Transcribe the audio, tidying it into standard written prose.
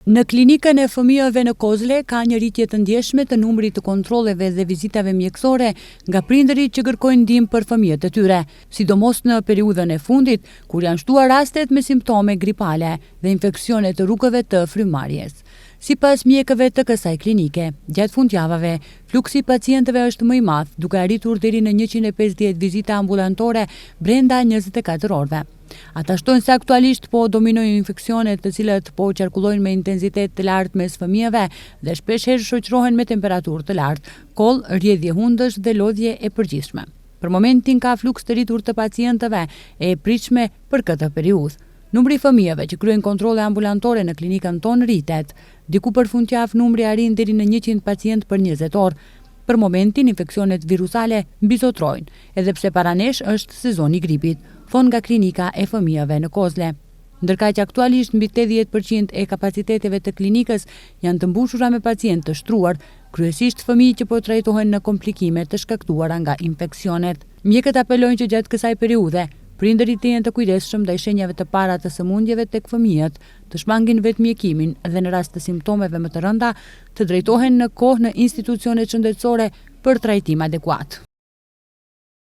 Në klinikën e fëmijëve në Kozle ka një rritje të ndjeshme të numrit të kontrolleve dhe vizitave mjekësore nga prindërit që kërkojnë ndihmë për fëmijët e tyre, sidomos në periudhën e fundit, kur janë shtuar rastet me simptome gripale dhe infeksione të rrugëve të frymëmarrjes. Sipas mjekëve të kësaj klinike, gjatë fundjavave, fluksi i pacientëve është më i madh, duke arritur deri në 150 vizita ambulantore brenda 24 orëve. Ata shtojnë se aktualisht po dominojnë infeksionet të cilat po qarkullojnë me intensitet të lartë mes fëmijëve dhe shpeshherë shoqërohen me temperaturë të lartë, kollë, rrjedhje hundësh dhe lodhje e përgjithshme. Për momentin ka fluks të rritur të pacientëve e pritshme për këtë periudhë. Numri i fëmijëve që kryejnë kontrolle ambulantore në klinikën tonë rritet. Diku për fundjavë numri arrin deri në 100 pacientë për 20 orë. Për momentin infeksionet virusale mbizotërojnë, edhe pse para nesh është sezoni i gripit, thonë nga klinika e fëmijëve në Kozle. Ndërkaq aktualisht mbi 80% e kapaciteteve të klinikës janë të mbushura me pacientë të shtruar, kryesisht fëmijë që po trajtohen në komplikime të shkaktuara nga infeksionet. Mjekët apelojnë që gjatë kësaj periudhe, prindërit të jenë të kujdesshëm ndaj shenjave të para të sëmundjeve tek fëmijët, të shmangin vetëmjekimin dhe në rast të simptomeve më të rënda, të drejtohen në kohë në institucionet shëndetësore për trajtim adekuat.